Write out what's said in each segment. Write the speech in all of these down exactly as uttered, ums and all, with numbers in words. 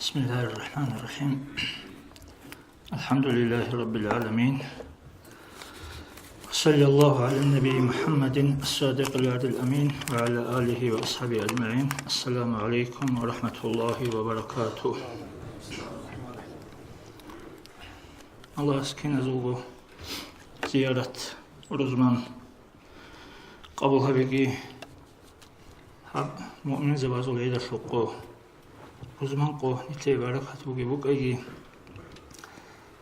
بسم الله الرحمن الرحيم. الحمد لله رب العالمين. وصلى الله على النبي محمد الصادق الوعد الأمين وعلى آله وأصحابه أجمعين. السلام عليكم ورحمة الله وبركاته. Аллагьас киназулго зиярат, рузман къабул гьабеги, гьаб муъминзабазул гӀидалъул къо, рузман къо нилъее баракат бугеб букӀаги,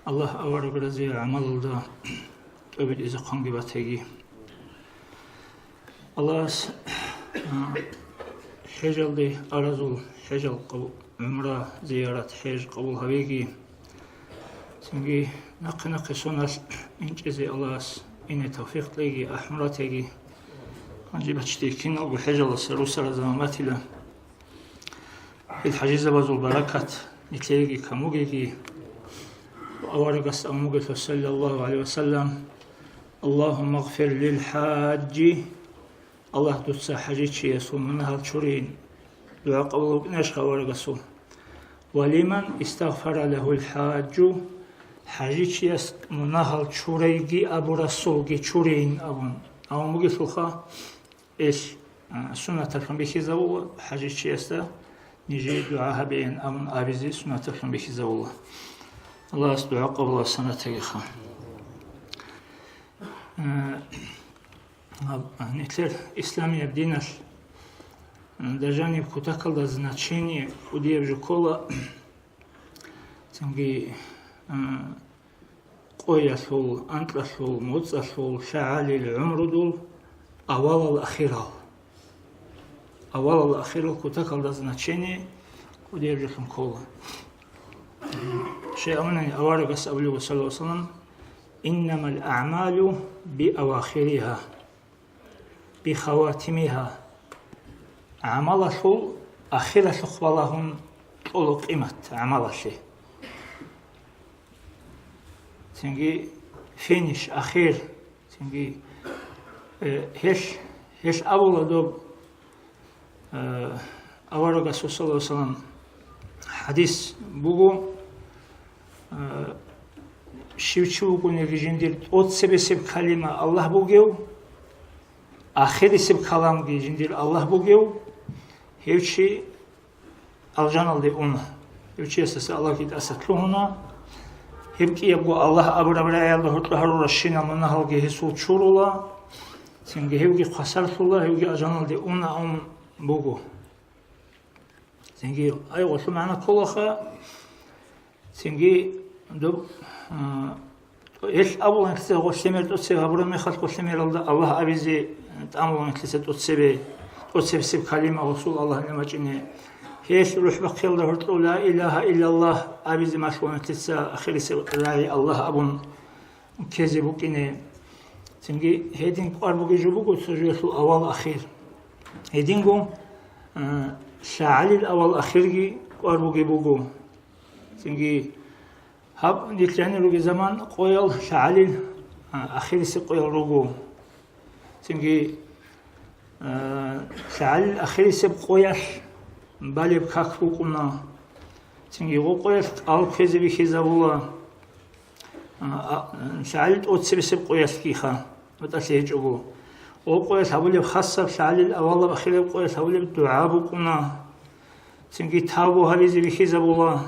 Аллагь авараг разиял гӀамалалда тӀобитӀизехъанги батаги. Аллагьас, а, хӀежалде аразул хӀежал къабу-, гӀумра, зиярат, хӀеж къабул гьабеги. Цинги нахъе-нахъе соналъ инчӀезе Аллагьас ине тавфикъ кьеги, ахӀун ратеги. Гьанже бачиде киналго хӀежаласа русара заман батила. Ил хӀажизабазул баракат нилъееги камугеги. Аварагас амугелъул саллаллагьу гӀалайгьи ва саллам: «Аллагьумма гъфир лил хӀажжи». Аллагь, дуца хӀажичиясул мунагьал чурин. ДугӀа къабул букӀинарищха аварагасул? «Ва лиман истагъфара лагьул хӀажжу», хӀажичияс мунагьал чурайги абурасулги чурин абун. Амма бугелъулха, ил, а, суннаталъун бихьизабула хӀажичиясда нижее дугӀа гьабеян абун абизе суннаталъун бихьизабула. Аллагьас дугӀа къабулаб санатагиха. Э, гьаб, нилъер исламияб диналъ, э, дажаниб кутакалда значение кӀудияб жо ккола, цинги, э, къоялъул, анкьалъул, моцӀалъул, лъагӀалил, гӀумрудул авалал-ахирал. Авалал-ахирал кутакалда значение кӀудияб жолъун ккола. Щай абунани аварагас абулеб, саллаллагьу гӀалайгьи ва саллам: «Иннамал аъмалу биавахириха, бихаватимиха». ГӀамалалъул ахиралъухъ балагьун кьола къимат гӀамалалъе. Цинги финиш, ахир. Цинги, э, гьелъ, гьелъ абула доб, э, аварагасул, саллаллагьу гӀалайгьи ва саллам, хӀадис буго, э, щив чи вукӀунеги жиндир тӀоцебесеб калима Аллагь бугев, ахирисеб каламги жиндир Аллагь бугев, гьев чи алжаналде уна. Гьев чиясдаса Аллагьги тӀаса лъугьуна. Гьеб кӀиябго Аллагь абураб рагӀиялда гьоркьо гьаруращинал мунагьалги гьесул чурула. Цинги гьевги хвасарлъула, гьевги алжаналде уна абун буго. Цинги ай гъолъул магӀна кколаха. Цинги доб, а, гьелъ абуланлъица гъолъемер тӀоцебе гьабураб мехалъ, гъолъемералда Аллагь абизе тӀамуланлъица тӀоцебе, тӀоцебесеб калима гъосул Аллагьне бачӀине. Гьелъ рухӀ бахъиялда гьоркьов ла илагьа иллаллагь абизе малъуланлъица ахирисеб рагӀи Аллагь абун ккезе букӀине. Цинги гьедин кӀвар бугеб жо буго цо жоялъул авал-ахир. Гьединго, а, лъагӀалил авал-ахирги кӀвар бугеб буго. Цинги гьаб нилъ гьанир ругел заман къоял лъагӀалил, а, ахирисеб къоял руго. Цинги, а, лъагӀалил ахирисеб къоялъ балеб как букӀуна. Цинги гъо къоялъ кӀал кквезе бихьизабула. А, а, лъагӀалил тӀоцебесеб къоялъгиха, батӀалъи гьечӀого. Гъо къоялъ гьабулеб хасаб, лъагӀалил авалаб ахираб къоялъ гьабулеб дугӀа букӀуна. Цинги тавбу гьабизе бихьизабула.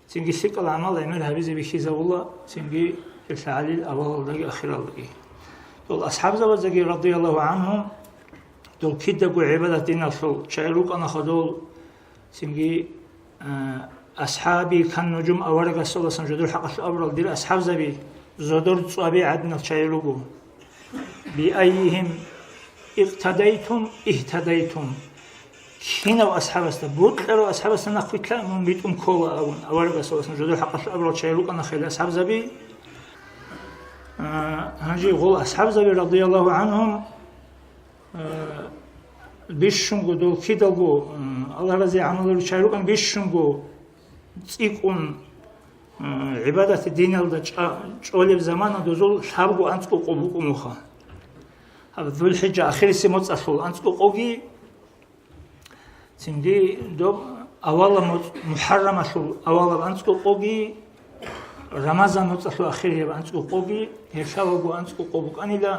Цинги лъикӀал гӀамал гӀемер гьабизе бихьизабула, цинги лъагӀалил авалалдаги ахиралдаги. Дол асхӀабзабаздаги, радияллагьу гӀангьум, дол кидаго гӀибадат диналъул чагӀи рукӀана хадув, цинги, а, асхӀаби кан нужум аварагасуласан жодор хӀакъалъу абурал дир асхӀабзаби зодор цӀваби гӀадинал чагӀи руго. «Биаййигьим икътадайтум, игьтадайтум». Кинав асхӀабасда, бокьарав асхӀабасда нахъвилълъа мун битӀун ккола абун, аварагасуласан жодор хӀакъалъу абурал чагӀи рукӀана хел асхӀабзаби. А, гьанже гъол асхӀабзаби, радияллагьу гӀангьум, а, бищунго дол кидалго, а, Аллагь рази гӀамалал ручай рукӀан бищунго цӀикӀкӀун, а, гӀибадат диналда чӀа-, чӀолеб замана дозул лъабго анцӀго къо букӀунуха. Гьаб ЗулхӀиджа ахириси моцӀалъул анцӀго къоги, цинги доб Авалаб моцӀ-, МухӀаррамалъул авалаб анцӀго къоги, Рамазан моцӀалъул ахирияб анцӀго къоги, гьелъалаго анцӀго къо букӀанила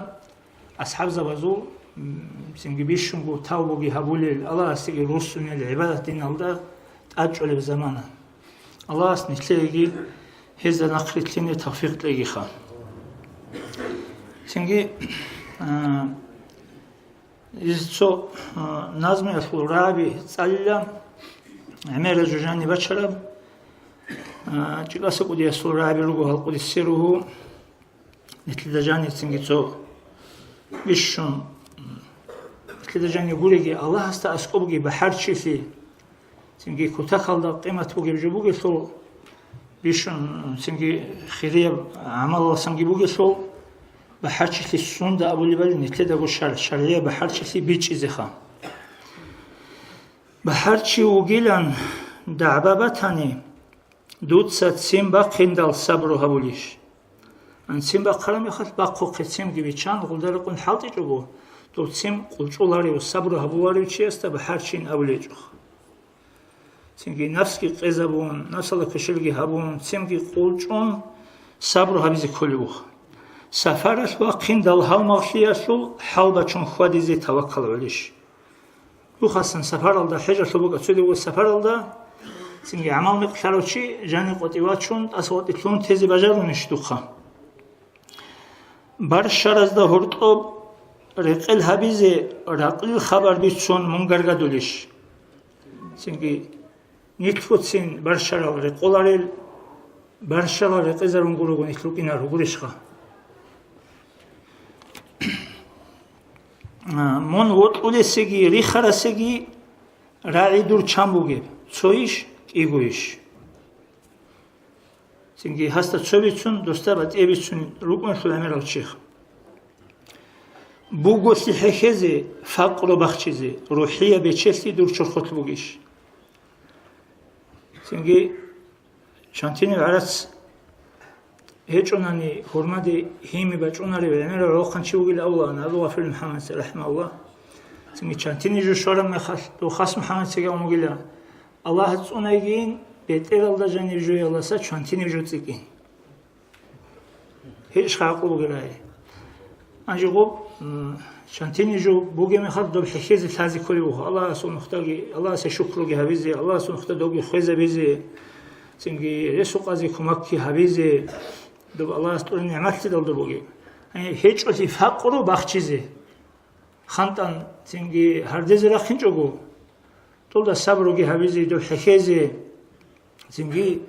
асхӀабзабазул, м, цинги бищунго тавбуги гьабулел, Аллагьасеги руссунел гӀибадат диналда тӀадчӀолеб замана. Аллагьас нилъееги гьезда нахъ рилълъине тавфикъ кьегиха. Цинги, а, Гьез цо, а, назмуялъул рагӀаби цӀалила, гӀемерал жужани бачараб, а, ЧӀикӀаса кӀудиясул рагӀаби руго гьал кӀудисе ругьу, нилъеда жаницинги цо бищун, нилъеда жани гуреги, Аллагьасда аскӀобги бахӀарчилъи, цинги кутакалда къимат бугеб жо бугелъул, бищун, цинги хирияб гӀамалалсанги бугелъул, бахӀарчилъи сунда абулебали нилъедаго шар-, шаргӀияб бахӀарчилъи бичӀчӀизеха. БахӀарчи вугилан дагӀба батани, дуца ццин бахъиндал сабру гьабулищ? Ан ццин бахъараб мехалъ бахъухъе ццинги биччан, гъулда рекъон хӀалтӀичӀого, дов ццин къулчӀуларев, сабру гьабуларев чиясда бахӀарчийин абулечӀо. Цинги нафсги къезабун, нафсалда квешелги гьабун, цинги къулчӀун сабру гьабизе кколев вуха. Сапаралъ вахъиндал гьалмагълъиялъул хӀал бачун хьвадизе таваккал гӀолищ? Духасан сапаралда, хӀежалъул букӀа цо дев сапаралда, цинги гӀамал-мекълъарав чи жани къватӀив вачун, тӀаса къватӀилъун тезе бажарунищ духъа? Барщаразда гьоркьоб рекъел гьабизе ракълил хабар бицун мун гаргадулищ? Цинги нилъгоцин барщарал рекъоларел, барщарал рекъезарун гурого нилъ рукӀинар ругурищха? А, мун вокьулесеги рихарасеги рагӀи дур чан бугеб, цойищ, кӀигойищ? Цинги гьасда цо бицун, досда батӀияб бицун рукӀунелъул гӀемерал чихъ. Буголъи хӀехьезе, факъру бахчизе, рухӀияб бечелъи дур чорхолъ бугищ? Цинги чантинив гӀарац гьечӀунани, гьурмаде гьими бачӀунарев гӀемерав гӀолохъанчи вугила авлаана Абу Гъафил МухӀаммадица, рахӀимагьуллагь. Цинги чантини жо щвараб мехалъ, дов хас МухӀаммадицаги абун вугила, Аллагьас цӀунайгин, бетӀералда жанив жоялдаса чантинив жо цӀикӀкӀин. ГьечӀ гӀакълу бугерай. Гьанже гъоб, м, чантини жо бугеб мехалъ доб хӀехьезе лъазе кколев вуго. Аллагьасул нухдаги, Аллагьасе шукруги гьабизе, Аллагьасул нухда добги хвезабизе, цинги ресукъазе кумакги гьабизе, доб Аллагьас тӀури нигӀматлъидал доб бугеб. Гьанже гьечӀолъи факъру бахчизе. ХантӀан цинги гьардезе рахинчӀого, тӀолда сабруги гьабизе, доб хӀехьезе, цинги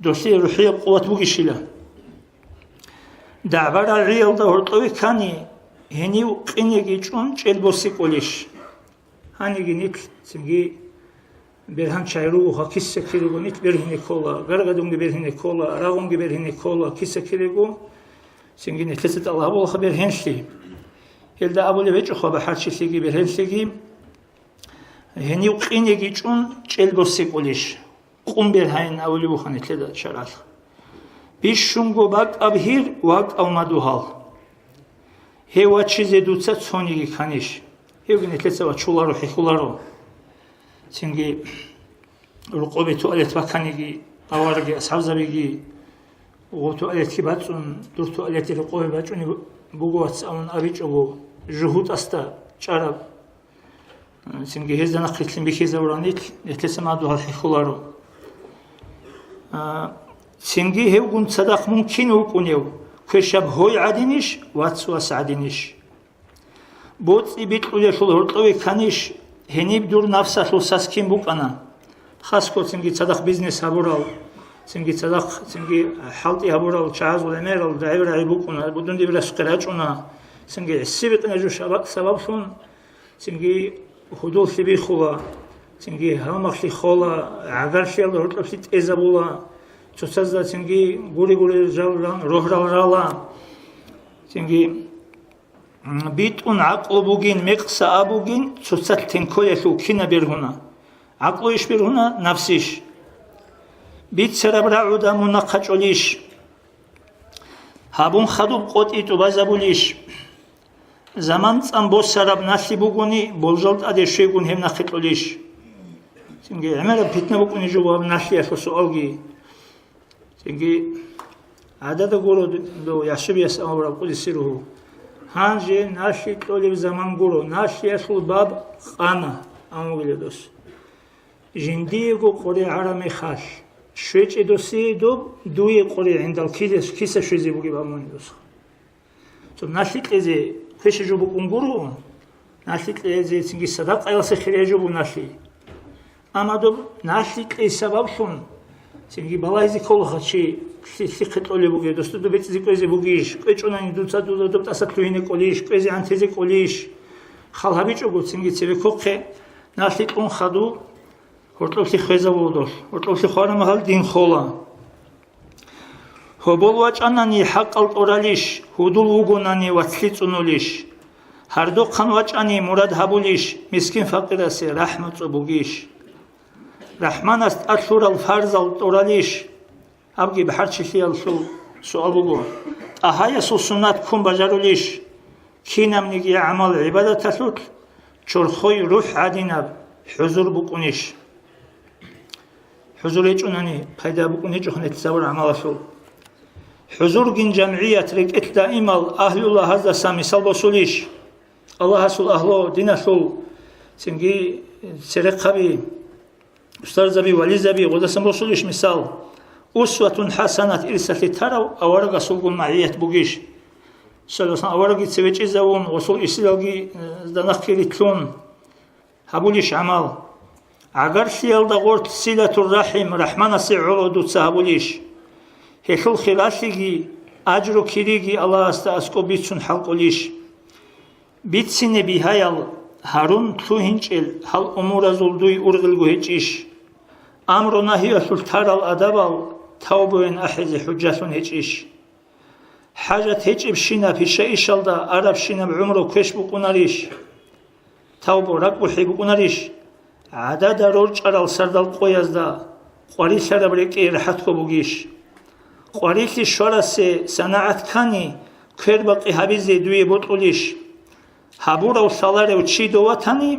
долъие рухӀияб къуват бугищила. ДагӀба рагӀиялда гьоркьове ккани, гьенив къинеги чӀун чӀел босе кӀолищ? Гьаниги нилъ цинги бергьан чагӀи ругоха, киса-кирего нилъ бергьине ккола, гаргадунги бергьине ккола, рагъунги бергьине ккола, киса-кирего, цинги нилъеца тӀалаб гьабулаха бергьенлъи. Гьелда абулеб гьечӀоха бахӀарчилъиги бергьенлъиги, гьенив къинеги чӀун чӀел босе кӀолищ? Къун бергьайин абулеб буха нилъеда шаргӀалъ. Бищунго бакӀаб гьир, вакӀав мадугьал. Гьев вачизе дуца цониги кканищ? Гьевги нилъеца вачуларо, хӀехьуларо. Цинги рукъобе туалет баканиги, авараги асхӀабзабиги, гъо туалетги бацӀун, дур туалетги рукъобе бачӀунеб буго, вац, абун абичӀого, жугьутӀасда чӀараб. Цинги гьезда нахърилълъин бихьизавурал нилъ, нилъеца мадугьал хӀехьуларо. А, цинги гьевгун цадахъ мун кин вукӀунев, квешаб гьой гӀадинищ, вац-вас гӀадинищ? БоцӀи бикьулелъул гьоркьове кканищ, гьениб дур нафсалъул сас кин букӀана? Хасго цинги цадахъ бизнес гьабурал, цинги цадахъ, цинги хӀалтӀи гьабурал чагӀазул гӀемерал дагӀи-рагӀи букӀуна, будун диб расухъе рачӀуна, цинги гӀиси-бикъина жо шабакъ сабаблъун, цинги гьудуллъи бихула, цинги гьалмагълъи хола, гӀагарлъиялда гьоркьоблъи тӀезабула, цоцазда цинги гури-гури рал-, ран-, рогьрал рала, цинги, м, битӀун гӀакълу бугин, мекъса абугин, цоцалъ тенколелъул кина бергьуна. ГӀакълуйищ бергьуна, нафсищ? Бицараб рагӀуда мун нахъа чӀолищ? Гьабун хадуб къотӀи тӀубазабулищ? Заман цӀан босараб налъи бугони, болжал тӀаде щвейгун гьеб нахъе кьолищ? Цинги гӀемераб питна букӀунеб жо буго гьаб налъиялъул суалги. Цинги гӀадада гуро дов Яшибияс абураб къудиси ругьу. Гьанже налъи кьолеб заман гуро, налъиялъул баб къана, амма вугила дос. Жиндиего къваригӀараб мехалъ, щвечӀеб досие доб, дуе къваригӀиндал киса щвезе бугеб абуни дос. Цо налъи кьезе квешаб жо букӀун гуро, налъи кьезе цинги садакъаялъе хирияб жо буго налъи. Амма доб налъи кьей сабаблъун цинги балагьизе кколаха чи лъи-, лъихъе кьолеб бугеб, досда доб бецӀизе кӀвезе бугищ, кӀвечӀунани дуца дуда доб тӀаса лъугьине кӀолищ, кӀвезе гӀантезе кӀолищ. Хал гьабичӀого цинги цебеккохъе налъи кьун хадуб, гьоркьоблъи хвезабулдалъ, гьоркьоблъи хвараб мехалъ дин хола. Гьобол вачӀанани хӀакъал тӀоралищ, гьудул вугонани вацлъи цӀунулищ? Гьардухъан вачӀани мурад гьабулищ, мискин-факъирасе рахӀму цӀобугищ? РахӀманас тӀад лъурал фарзал тӀоралищ? Абги бахӀарчилъиялъул суал буго. ТӀагьаясул суннат ккун бажарулищ? Кинабниги гӀамал-гӀибадаталъулъ чорхой рухӀ гӀадинаб хӀузур букӀунищ? ХӀузур гьечӀунани пайда букӀун гьечӀоха нилъ сабур гӀамалалъул. ХӀузургин жамгӀият рекӀелъ даимал агьлулагьаздасан мисал босулищ? Аллагьасул агьлу диналъул цинги церехъаби, устарзаби, вализаби гъодасан босулищ мисал? Усватун хӀасанат ирсалъе тарав аварагасулгун магӀият бугищ? Саллаллагьу гӀалайгьи ва саллам, аварагица вечӀизавун, гъосул исилалги, э, данахъги рилълъун гьабулищ гӀамал? ГӀагарлъиялда гъорлъ силатур рахӀим, рахӀманасе гӀоло дуца гьабулищ? Гьелъул хиралъиги, ажру-кириги Аллагьасда аскӀоб бицун хӀалкӀолищ? Бицине бигьаял гьарун лъугьинчӀел гьал умуразул дуй ургъелго гьечӀищ? Амру-нагьиялъулъ тарал адабал тавбуян ахӀизе хӀужжалъун гьечӀищ? ХӀажат гьечӀебщинаб пишаишалда арабщинаб гӀумру квеш букӀунарищ? Тавбу ракӀбухӀи букӀунарищ? ГӀадада рорчӀарал сардал къоязда къварилъараб рекӀее рахӀатго бугищ? Къварилъи щварасе санагӀат ккани, квербакъи гьабизе дуе бокьулищ? Гьабурав лъаларев чи дов ватани,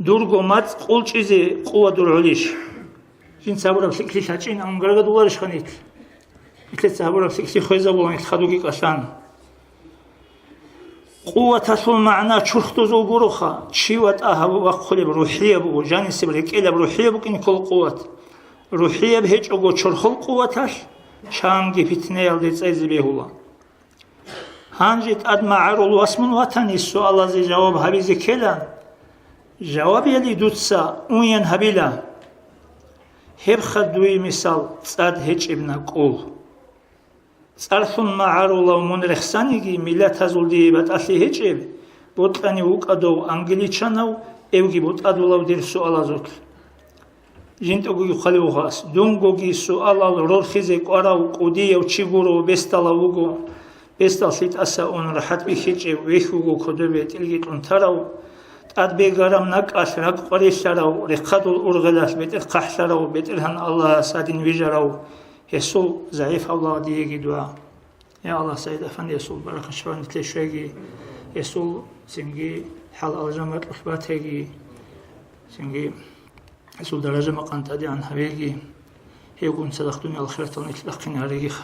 дурго мацӀ къулчӀизе къуват дургӀулищ? Жинца гьабураб лъикӀлъи лъачӀин, амма гаргадуларищха нилъ? Нилъеца гьабураб лъикӀлъи хвезабула нилъ хадуги кӀалъан. Къуваталъул магӀна чурхдузул гуроха, чи ватӀа гьабу-, вахъулеб рухӀияб буго, жанисеб рекӀелаб рухӀияб букӀин ккола къуват. РухӀияб гьечӀого чорхол къуваталъ чанги питнаялде цӀезе бегьула. Гьанже тӀад магӀарул вас мун ватани, суалазе жаваб гьабизе ккела, жаваб яли дуца унян гьабила. Гьебха дуе мисал цӀад гьечӀеб накӀкӀул. ЦӀарлъун магӀарулав мун рехсаниги, миллатазул дие батӀалъи гьечӀеб, бокьани вукӀа дов англичанав, эвги бутӀадулав дир суалазулъ. ЖинтӀагоги хъалив вугас, дунгоги суалал рорхизе кӀварав кӀудияв чи гуро, бесдалав вуго, бесдаллъи тӀаса ун рахӀат бихьичӀев, вехь вуго кодобе тӀилги кьун тарав, тӀад бегараб накӀкӀалъ ракӀ къварилъарав, рехъадул ургъелалъ бетӀер хъахӀлъарав, БетӀергьан Аллагьас гьадин вижарав, гьесул загӀипавла диеги дугӀа. Я Аллагь, Саид Афандиясул баракат щвани лъе щвеги, гьесул цинги хӀал-алжан батӀулъ батеги, цинги гьесул даража-макъам тӀадегӀан гьавеги, гьевгун цадахъ дуниял ахиратал нилъ бахъине гьарегиха.